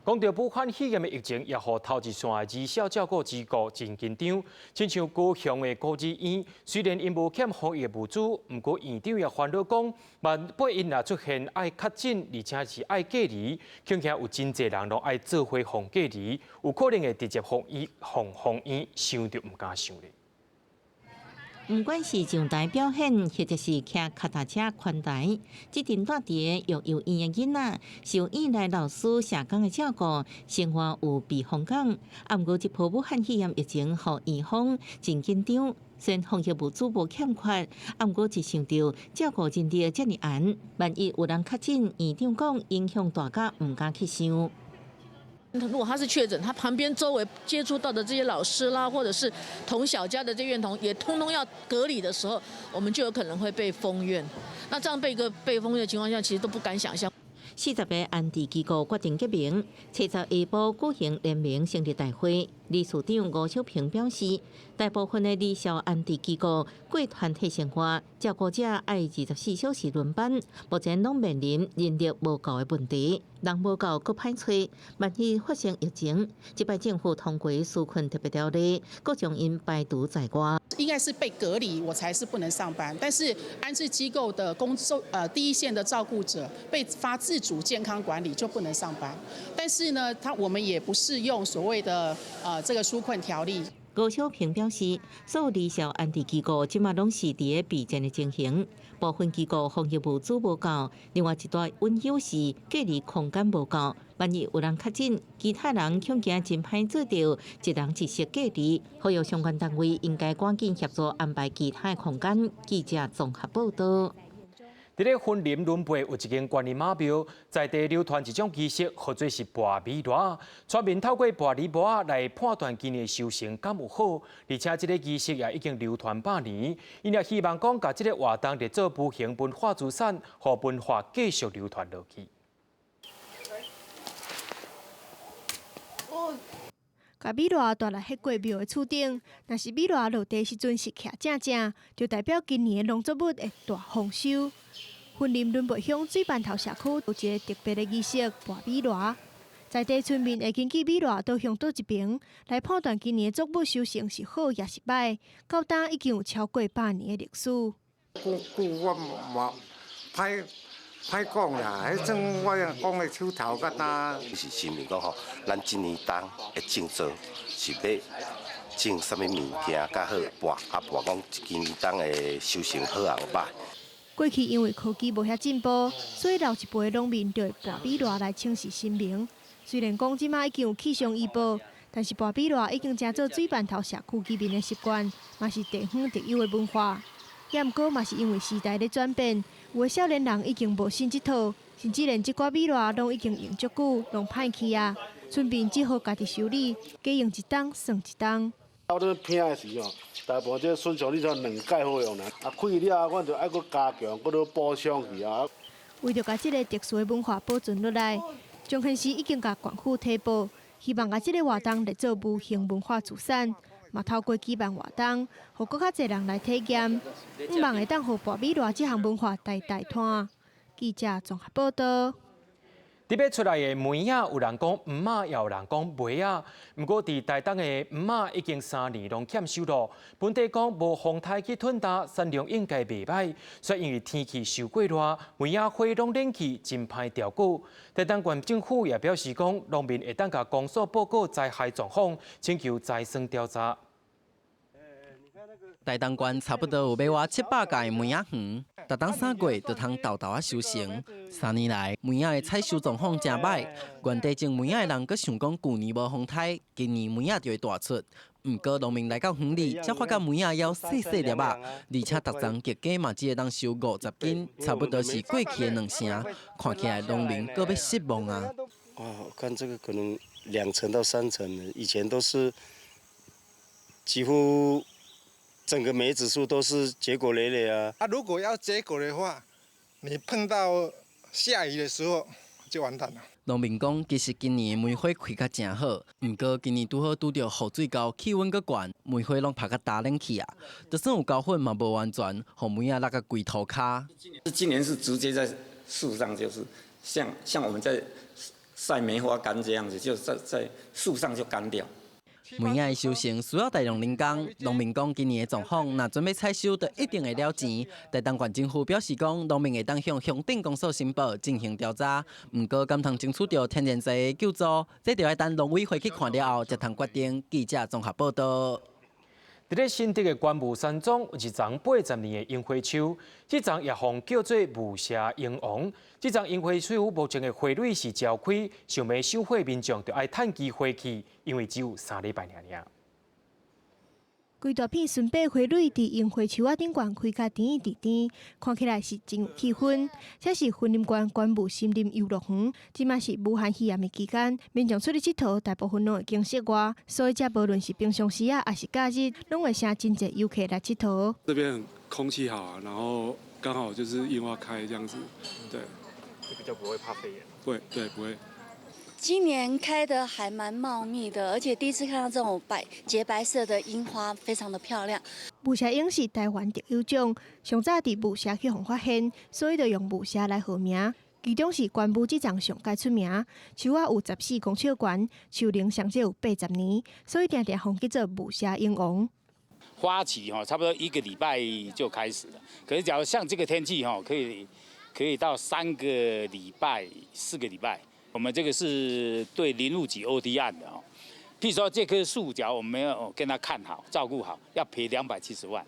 講著武漢肺炎的疫情，也予頭一線的兒少照顧機構真緊張。親像高雄的孤兒院，雖然𪜶無欠防疫物資，毋過院長也煩惱講，萬一𪜶若出現愛確診，而且是愛隔離，恐驚有真濟人攏愛做伙予隔離，有可能會直接予醫予封院，想著毋敢想咧。毋管是上台表演，或者是騎腳踏車寬台，這陣蹛佇育幼院的囡仔，受院內老師社工的照顧，生活有避風港。啊，毋過這波武漢肺炎疫情，予院方真緊張。雖然防疫物資無欠缺，啊，毋過一想著照顧人力遮爾絚，萬一有人確診，院長講影響大甲毋敢去想。如果他是確診，他旁邊周圍接觸到的這些老師啦，或者是同小家的這院童，也通通要隔離的時候，我們就有可能會被封院。那這樣被一個被封院的情況下，其實都不敢想象。40個安置機構決定結盟，七十下晡舉行聯盟成立大會。理事長吳小平表示，大部分的兒少安置機構過團體生活，照顧者愛24小時輪班，目前攏面臨人力無夠的問題，人無夠閣歹揣。萬一發生疫情，這擺政府通過紓困特別條例，閣將𪜶排除在外。應該是被隔離，我才是不能上班。但是安置機構的工作，第一線的照顧者被發自主健康管理就不能上班。但是呢，我們也不適用所謂的這個紓困條例。高小平表示，所有兒少安置機構這馬攏是佇咧備戰的情形，部分機構防疫物資無夠，另外一大隱憂是隔離空間無夠。萬一有人確診，其他人恐驚真歹做著一人一室隔離，呼籲相關單位應該趕緊協助安排其他的空間。記者綜合報道。佇咧雲林崙背有一間觀音媽廟，在地流傳一種儀式，號做是跋米箩。村民透過跋米箩來判斷今年收成敢有好，而且這个儀式也已經流傳百年。𪜶也希望講，共這个活動列做無形文化資產，予文化繼續流傳落去。共米箩帶來彼過廟的厝頂，若是米箩落地時陣是徛正正，就代表今年的農作物會大豐收。雲林崙背鄉水坯頭社區有一个特別的儀式——跋米瀾。在地村民會根據米瀾倒向佗一爿來判斷今年的作物收成是好抑是䆀。到今已經有超過100年的歷史。久久我嘛歹歹講啦，彼種我講的手頭較焦。是神明講吼，咱這年冬的種作是欲種啥物物件較好跋，啊跋講今年冬的收成好抑䆀。過去因為科技無遐進步，所以老一輩農民就會跋米瀾來請示神明。雖然講這馬已經有氣象預報，但是跋米瀾已經成做水坯頭社區居民的習慣，嘛是地方特有的文化。也毋過嘛是因為時代咧轉變，有的少年人已經無信這套，甚至連這寡米瀾攏已經用足久，攏歹去啊。村民只好家己修理，加用一冬算一冬。我咧拼的時候，大部分這損傷你才兩蓋好用啦。啊，開了後，阮就愛閣加強，閣咧補上去啊。為著共這个特殊的文化保存落來，彰顯市已經共縣府提報，希望共這个活動列做無形文化資產，嘛透過舉辦活動，予閣較濟人來體驗，向望會當予跋米瀾這項文化代代傳。記者綜合報道。佇欲出來的梅仔，有人講毋仔，也有人講梅仔。毋過佇台東的毋仔已經3年攏欠收咯。本地講無風颱去褪焦，產量應該袂䆀。卻因為天氣傷過熱，梅仔花攏冷去，真歹調果。台東縣政府也表示講，農民會當共公所報告災害狀況，請求災損調查。台東縣差不多有欲倚700甲的梅仔園，逐冬3月就通沓沓仔收成。3年來，梅仔的採收狀況誠䆀。原地種梅仔的人閣想講，舊年無風颱，今年梅仔就會大出。毋過農民來到園裡，才發覺梅仔猶細細粒仔，而且逐叢極佳嘛只會當收50斤，差不多是過去的兩成。看起來農民閣欲失望啊！哦，我看這個可能2成到3成，以前都是幾乎。整個梅子樹都是結果累累啊！啊，如果要結果的話，你碰到下雨的時候就完蛋了。農民講，其實今年的梅花開甲誠好，毋過今年拄好拄著雨水厚，氣溫閣懸，梅花攏曬甲焦冷去啊！就算有澆粉嘛，無完全，予梅仔落甲規塗跤。今年是直接在樹上，就是像我們在曬梅花乾這樣子，就在樹上就乾掉。梅仔的收成需要大量人工，農民講今年的狀況，若準備採收，就一定會了錢。台東縣政府表示講，農民會當向鄉鎮公所申報進行調查，毋過敢通爭取著天然災的救助，這著愛等農委會去看了後，才通決定。記者綜合報道。佇咧新竹的觀霧山莊有一叢80年的櫻花樹，這叢也予人叫做霧社櫻王。這叢櫻花樹目前的花蕊是焦開，想欲賞花民眾就愛趁機會去，因為只有3禮拜爾爾。規大片純白花蕊佇櫻花樹仔頂懸開甲甜甜甜，看起來是真有氣氛。這是雲林縣觀霧森林遊樂園，這馬是武漢肺炎的期間，民眾出去𨑨迌，大部分攏會經室外，所以這無論是平常時啊，抑是假日，攏會成真濟遊客來𨑨迌。這邊空氣好啊，然後剛好就是櫻花開這樣子，對，就比較不會怕肺炎。會，對，不會。今年開得還蠻茂密的，而且第一次看到這種白潔白色的櫻花，非常的漂亮。霧社櫻是台灣特有種，上早佇霧社去予發現，所以就用霧社來號名。其中是觀霧這叢上蓋出名，樹仔有14公尺懸，樹齡上少有80年，所以定定予人叫做霧社櫻王。花期哈，差不多一個禮拜就開始了。可是假如像這個天氣哈，可以到3個禮拜、4個禮拜。我們這個是對林務局 OT 案的哦。譬如說這棵樹，假如我們沒有跟他看好、照顧好，要賠270萬。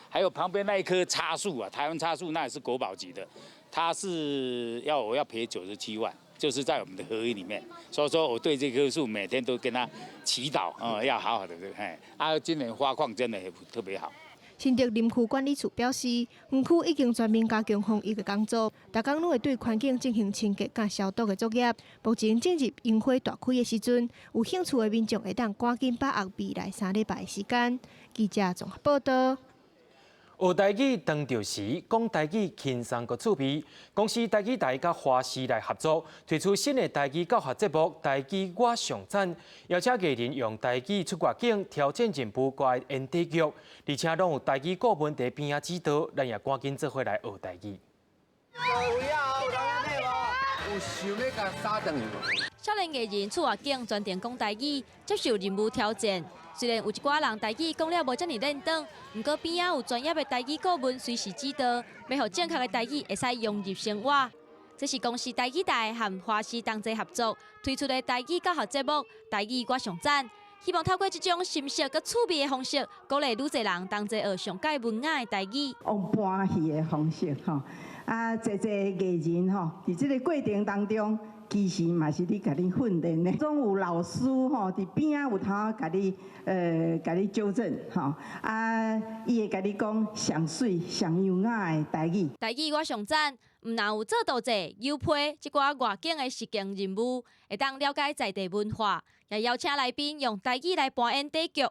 還有旁邊那一棵茶樹啊，台灣茶樹那也是國寶級的，它是要我要賠97萬，就是在我們的合約裡面。所以說我對這棵樹每天都跟他祈禱，哦，要好好的，嘿。啊，今年花況真的也特別好。新竹林區管理處表示，園區已經全面加強防疫的工作，逐工攏會對環境進行清潔佮消毒的作業。目前正值櫻花大開的時陣，有興趣的民眾會當趕緊把握未來3禮拜的時間。記者綜合報道。學台語當著時，講台語輕鬆閣趣味。公視台語台佮華視來合作，推出新的台語教學節目《台語我上讚》，邀請藝人用台語出外景，挑戰任務，閣愛演短劇，而且攏有台語顧問佇邊仔指導，咱也趕緊做伙來學台語。有想欲共杀轉去無？少年藝人厝外景專程講台語，接受任務挑戰。雖然有一寡人台語講了無遮爾輪轉，毋過邊仔有專業的台語顧問隨時指導，欲予正確的台語會使融入生活。這是公視台語台和華視同齊合作推出的台語教學節目《台語我上讚》，希望透過這種新式閣趣味的方式，鼓勵愈濟人同齊學上蓋文雅的台語。用搬戲的方式吼，啊，濟濟藝人吼，佇這个過程當中，其實嘛是咧共你訓練的，總有老師吼佇邊仔有通共你共你糾正吼，啊，伊會共你講上媠、上優雅的台語。台語我上讚，毋但有做道具、油批這寡外景的實境任務，會當了解在地文化，也邀請來賓用台語來扮演短劇。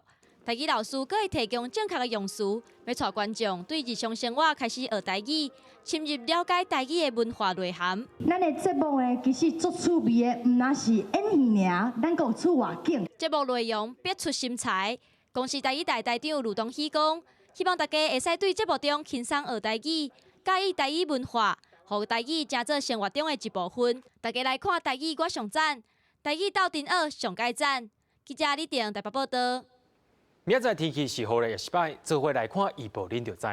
台語老師閣會提供正確的用詞，欲帶觀眾對日常生活開始學台語，深入了解台語的文化內涵。咱的節目呢，其實足趣味的，毋但是演戲爾，咱閣有出外景。節目內容別出心裁，公視台語台台長呂東喜講，希望大家會使對節目中輕鬆學台語，佮意台語文化，予台語成做生活中的一部分。大家來看台語我上讚，台語鬥陣學上蓋讚。記者李定台北報道。明仔載天氣是好咧，抑是歹，做伙來看預報，恁就知。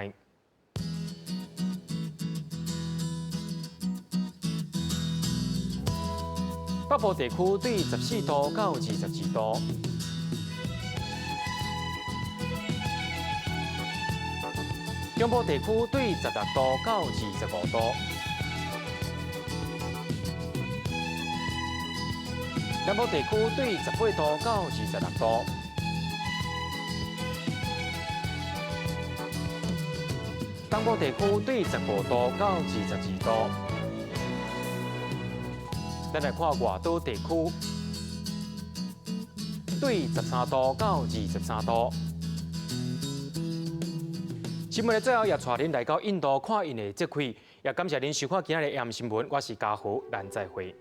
北部地區對14度到22度，中部地區對16度到25度，南部地區對18度到26度。東部地區對15度到22度，咱來看外島地區對13度到23度。新聞的最後也帶恁來到印度看𪜶的節氣，也感謝恁收看今仔日的 AM 新聞，我是嘉豪，咱再會。